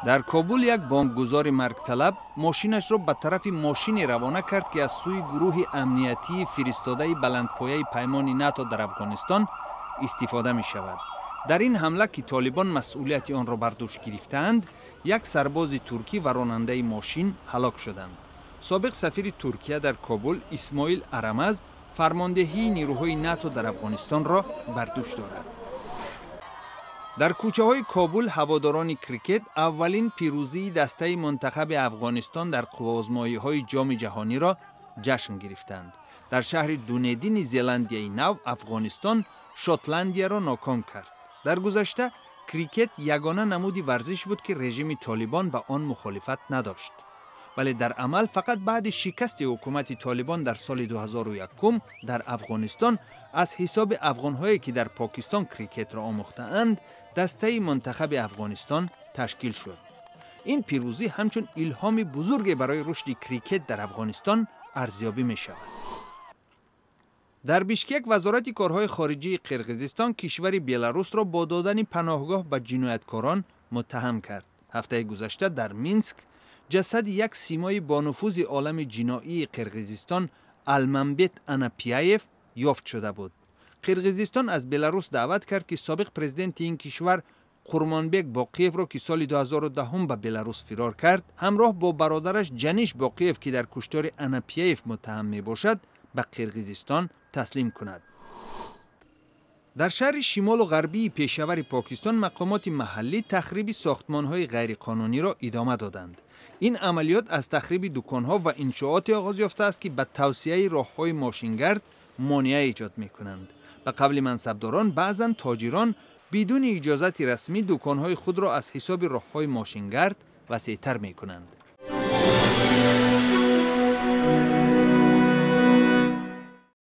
Дар Кобул як бомбгузори маргталаб мошинашро ба тарафи мошине равона кард, ки аз сӯи гурӯҳи амниятии фиристодаи баландпояи паймони НАТО дар Афғонистон истифода мешавад. Дар ин ҳамла, ки Толибон масъулияти онро бар дӯш гирифтаанд, як сарбози туркӣ ва ронандаи мошин ҳалок шуданд. Собиқ сафири Туркия дар Кобул Исмоил Арамаз фармондеҳии нерӯҳои НАТО дар Афғонистонро бар дӯш дорад. Дар кӯчаҳои Кобул ҳаводорони крикет аввалин пирӯзии дастаи мунтахаби Афғонистон дар қувваозмоиҳои Ҷоми Ҷаҳониро ҷашн гирифтанд. Дар шаҳри Дунедини Зеландияи Нав Афғонистон Шотландияро ноком кард. Дар гузашта крикет ягона намуди варзиш буд, ки режими Толибон ба он мухолифат надошт, вале дар амал фақат баъди шикасти ҳукумати Толибон дар соли 2001 дар Афғонистон аз ҳисоби афғонҳое, ки дар Покистон крикетро омӯхтаанд, дастаи мунтахаби Афғонистон ташкил шуд. Ин пирӯзӣ ҳамчун илҳоми бузурге барои рушди крикет дар Афғонистон арзёбӣ мешавад. Дар Бишкек Вазорати корҳои хориҷии Қирғизистон кишвари Беларусро бо додани паноҳгоҳ ба ҷинояткорон муттаҳам кард. Ҳафтаи гузашта дар Минск ҷасади як симои бонуфузи олами ҷиноии Қирғизистон Алмамбет Анапияев ёфт шуда буд. Қирғизистон аз Беларус даъват кард, ки собиқ президенти ин кишвар Қурмонбек Боқиевро, ки соли 2010 ба Беларус фирор кард, ҳамроҳ бо бародараш Ҷаниш Боқиев, ки дар куштори Анапияев муттаҳам мебошад, ба Қирғизистон таслим кунад. Дар шаҳри шимолу ғарбии Пешавари Покистон мақомоти маҳаллӣ тахриби сохтмонҳои ғайриқонуниро идома доданд. Ин амалиёт аз тахриби дуконҳо ва иншооте оғоз ёфтааст, ки ба тавсеаи роҳҳои мошингард монеа эҷод мекунанд. Ба қавли мансабдорон, баъзан тоҷирон бидуни иҷозати расмӣ дуконҳои худро аз ҳисоби роҳҳои мошингард васеътар мекунанд.